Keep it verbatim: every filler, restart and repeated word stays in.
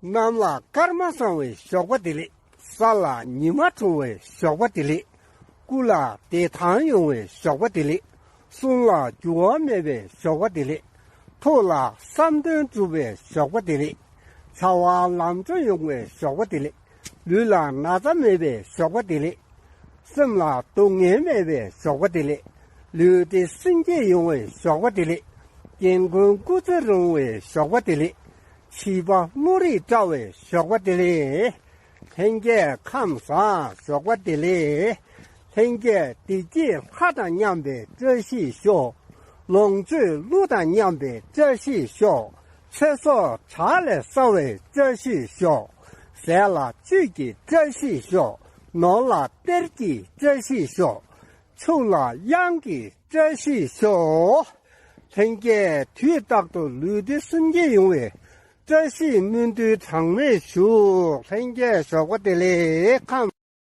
གནམ་ལ་སྐར་མ་བསང་བའི་ཞོགས་པ་བདེ་ལེགས། ས་ལ་ཉི་མ་འཁྲུངས་པའི་ཞོགས་པ་བདེ་ལེགས། སྐུ་ལ་བདེ་ཐང་ཡོང་བའི་ཞོགས་པ་བདེ་ལེགས། གསུང་ལ་འགྱུར་བ་མེད་པའི་ཞོགས་པ་བདེ་ལེགས། ཐུགས་ལ་བསམ་དོན་འགྲུབ་པའི་ཞོགས་པ་བདེ་ལེགས། བྱ་བ་ལམ་འགྲོ་ཡོང་བའི་ཞོགས་པ་བདེ་ལེགས། ལུས་ལ་ན་ཚ་མེད་པའི་ཞོགས་པ་བདེ་ལེགས། སེམས་ལ་སྡུག་བསྔལ་མེད་པའི་ཞོགས་པ་བདེ་ལེགས། ལུས་བདེ་སེམས་སྐྱིད་ཡོང་བའི་ཞོགས་པ་བདེ་ལེགས། རྒན་རྒོན་སྐུ་ཚེ་རིང་བའི་ཞོགས་པ་བདེ་ལེགས། བྱིས་པ་བློ་རིག་བཀྲ་བའི་ཞོགས་པ་བདེ་ལེགས། ལྷན་རྒྱས་ཁམས་བཟང་ཞོགས་པ་བདེ་ལེགས། ལྷན་རྒྱས་བདེ་སྐྱིད་ལྷ་དང་མཉམ་པའི་བཀྲ་ཤིས་ཤོག་ལོངས་སྤྱོད་ཀླུ་དང་མཉམ་པའི་བཀྲ་ཤིས་ཤོག་ཚེ་སྲོག་བྲག་ལས་སྲ་བའི་བཀྲ་ཤིས་ཤོག་ཟས་ལ་བཅུད་ཀྱི་བཀྲ་ཤིས་ཤོག་ནོར་ལ་གཏེར་གྱི་བཀྲ་ཤིས་ཤོག་ཕྱུགས་ལ་གཡང་གི་བཀྲ་ཤིས་ཤོག་ལྷན་རྒྱས་དུས་རྟག་ཏུ་ལུས་བདེ་སེམས་སྐྱིད་ཡོང་བའི་བཀྲ་ཤིས་སྨོན་འདུན་གྲངས་མེད་ཞུ། ལྷན་རྒྱས་ཞོགས་པ་བདེ་ལེགས། ཁམས།